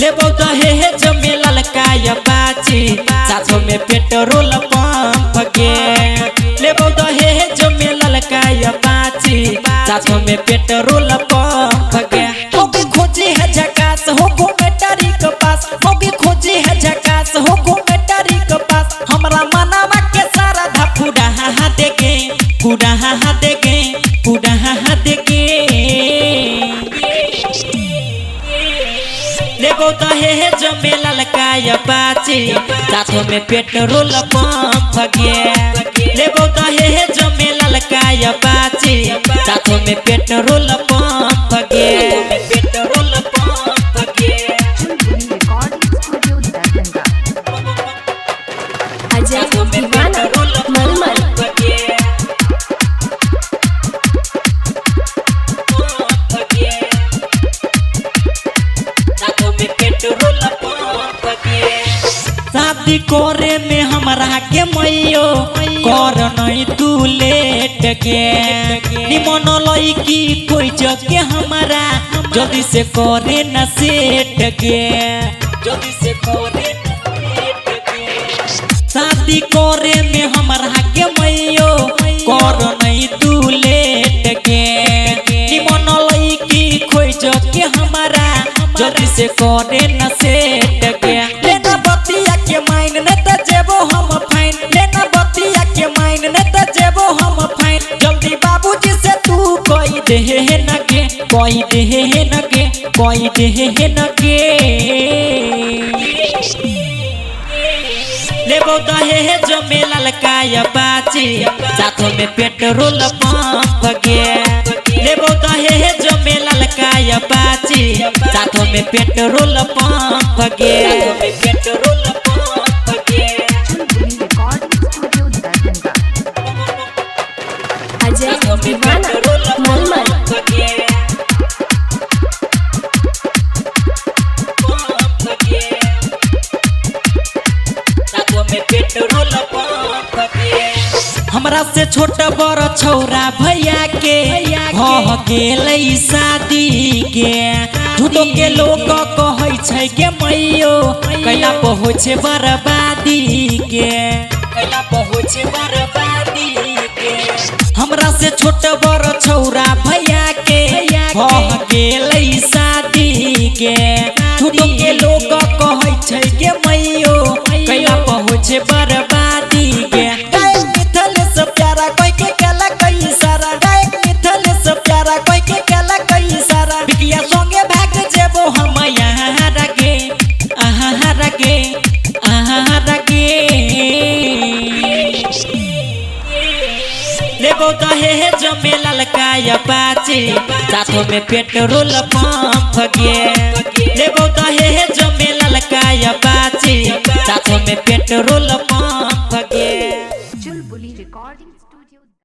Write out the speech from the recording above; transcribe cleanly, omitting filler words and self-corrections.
लेबो दहेज में ललका अपाची, साथों में पेट्रोल पंप गे। लेबो दहेज में ललका अपाची, साथों में पेट्रोल पंप गे। होगी खोजी है झकास हो घूमे टरी के पास, होगी खोजी है झकास हो घूमे टरी के पास। हमरा मनावा के सारा धपुरा हा देगे, पूरा हा देगे, पूरा हा देगे। लेबो दहेज में ललका अपाची, साथों में पेट्रोल पंप गे। लेबो दहेज में ललका अपाची, साथों में पेट्रोल पंप गे। पेट्रोल पंप गे। Chulbuli Recording Studio, Darbhanga. Ajay साथों में दीवाना पेट्रोल मलमल। पंप गे। पंप गे। साथों में पेट्रोल पंप गे। शादी करे में हमरा के मैयो कर नहीं तू लेट गे। निमन लईकी खोज के हमरा जल्दी से करे न सेट गे, जल्दी से करे न सेट गे। शादी करे में हमरा के मैयो कर नहीं तू लेट गे। निमन लईकी खोज के हमरा जल्दी से करे न सेट गे। लेना बतिया के माइन न त जेबो हम फाइन, लेना बतिया के माइन न त जेबो हम फाइन। जल्दी बाबूजी से तू कह दे न गे, कह दे न गे, कह दे न गे। लेबो दहेज में ललका अपाची, साथों में पेट्रोल पंप गे। लेबो दहेज में ललका अपाची, साथों में पेट्रोल पंप गे। पेट्रोल पंप गे। Chulbuli Recording Studio, Darbhanga. Ajay साथों में दीवाना पेट्रोल मलमल। पंप गे। पंप गे। साथों में पेट्रोल पंप गे। हमरा से छोट बड़ छौरा भैया के भऽ गेलै शादी गे। झूठो के लोग कहै छै गे मैयो कैला पर होइ छै बर्बादी गे, कैला पर होइ छै बर्बादी गे। हमरा से छोट बड़ छौरा भैया के भऽ गेलै शादी गे। झूठो के लोग कहै छै गे मैयो कैला पर होइ छै बर्बादी गे। गायक मिथल से प्यारा कोई के केला कई सारा, गायक मिथल से प्यारा कोई के केला कई सारा। बिकिया संगे भाग जेबो हम यहाँ गे, आहा गे, आहा गे। लेबो दहेज में ललका अपाची, साथों में पेट्रोल पंप गे। लेबो दहेज में ललका अपाची, साथों में पेट्रोल पंप